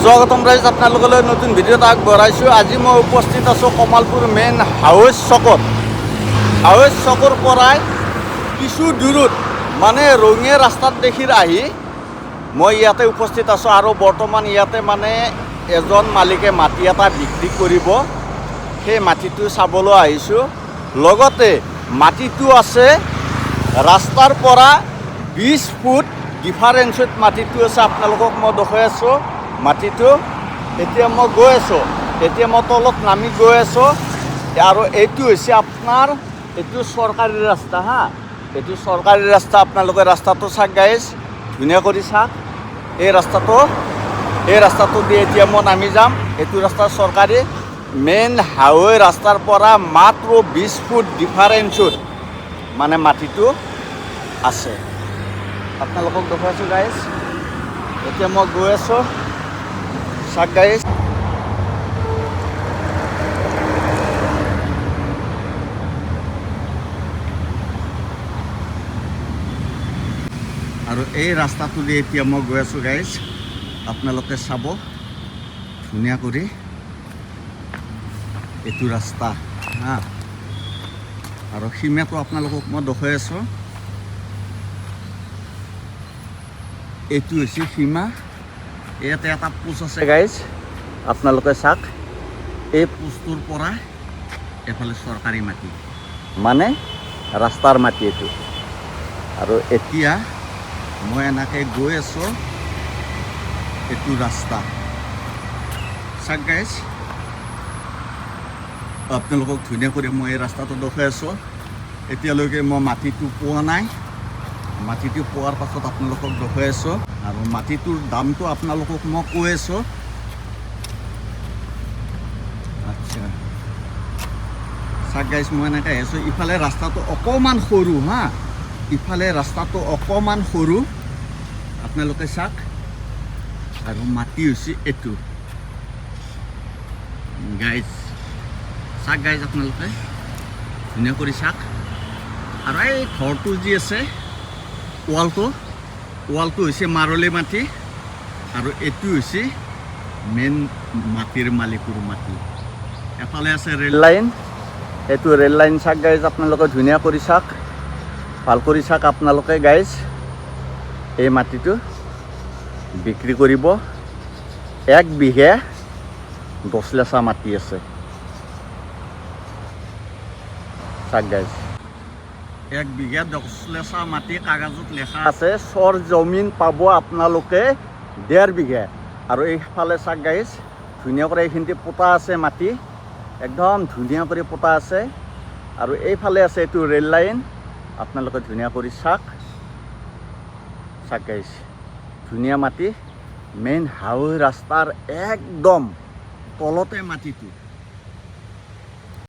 স্বাগতম ৰাইজ, আপোনালোকলৈ নতুন ভিডিঅ' এটা আগবঢ়াইছোঁ। আজি মই উপস্থিত আছোঁ কমালপুৰ মেইন হাউচ চকত। হাউচ চকৰ পৰাই কিছু দূৰত, মানে ৰঙীয়া ৰাস্তাত দেখি আহি মই ইয়াতে উপস্থিত আছোঁ। আৰু বৰ্তমান ইয়াতে মানে এজন মালিকে মাটি এটা বিক্ৰী কৰিব, সেই মাটিটো চাবলৈ আহিছোঁ। লগতে মাটিটো আছে ৰাস্তাৰ পৰা 20 ফুট ডিফাৰেঞ্চত মাটিটো আছে। আপোনালোকক মই দেখুৱাই আছোঁ মাটিটো। এতিয়া মই গৈ আছোঁ, এতিয়া মই তলত নামি গৈ আছোঁ। আৰু এইটো হৈছে আপোনাৰ এইটো চৰকাৰী ৰাস্তা। হা, এইটো চৰকাৰী ৰাস্তা। আপোনালোকে ৰাস্তাটো চাওক গাইজ, ধুনীয়া কৰি চাওক এই ৰাস্তাটো। এই ৰাস্তাটো দি এতিয়া মই নামি যাম। এইটো ৰাস্তা চৰকাৰী, মেইন হাইৱে ৰাস্তাৰ পৰা মাত্ৰ 20 ফুট ডিফাৰেঞ্চত মানে মাটিটো আছে। আপোনালোকক দেখুৱাইছোঁ গাইজ। এতিয়া মই গৈ আছোঁ, চাওক গাইজ। আৰু এই ৰাস্তাটো দি এতিয়া মই গৈ আছোঁ গাইজ, আপোনালোকে চাব ধুনীয়া কৰি এইটো ৰাস্তা। হা, আৰু সীমাটো আপোনালোকক মই দেখুৱাই আছোঁ। এইটো হৈছে সীমা। ইয়াতে এটা পোষ্ট আছে গাইজ, আপোনালোকে চাওক। এই পোষ্টটোৰ পৰা এফালে চৰকাৰী মাটি, মানে ৰাস্তাৰ মাটি এইটো। আৰু এতিয়া মই এনেকৈ গৈ আছোঁ, এইটো ৰাস্তা চাওক গাইজ। আপোনালোকক ধুনীয়া কৰি মই এই ৰাস্তাটো দেখুৱাই আছোঁ। এতিয়ালৈকে মই মাটিটো পোৱা নাই। মাটিটো পোৱাৰ পাছত আপোনালোকক দেখুৱাই আছোঁ আৰু মাটিটোৰ দামটো আপোনালোকক মই কৈ আছোঁ। আচ্ছা, চাওক গাইজ, মই এনেকৈ আহিছোঁ। ইফালে ৰাস্তাটো অকণমান সৰু। হা, ইফালে ৰাস্তাটো অকণমান সৰু, আপোনালোকে চাওক। আৰু মাটি হৈছে এইটো গাইজ। চাওক গাইজ, আপোনালোকে ধুনীয়া কৰি চাওক। আৰু এই ঘৰটো যি আছে, ৱালটো হৈছে মাৰলি মাটি আৰু এইটো হৈছে মেইন মাটিৰ মালিকৰ মাটি। এফালে আছে ৰেল লাইন, এইটো ৰেল লাইন। চাওক গাইজ, আপোনালোকে ধুনীয়া কৰি চাওক, ভাল কৰি চাওক আপোনালোকে গাইজ। এই মাটিটো বিক্ৰী কৰিব। 1 বিঘা 10 লেচা মাটি আছে। চাওক গাইজ, 1 বিঘা 10 লেচা মাটি কাগজত লেখা আছে। চৰ জমিন পাব আপোনালোকে 1.5 বিঘা। আৰু এইফালে চাওক গাইজ, ধুনীয়া কৰি এইখিনিতে পোতা আছে মাটি, একদম ধুনীয়া কৰি পোতা আছে। আৰু এইফালে আছে এইটো ৰেল লাইন, আপোনালোকে ধুনীয়া কৰি চাওক। চাওক গাইজ, ধুনীয়া মাটি, মেইন হাইৱে ৰাস্তাৰ একদম তলতে মাটিটো।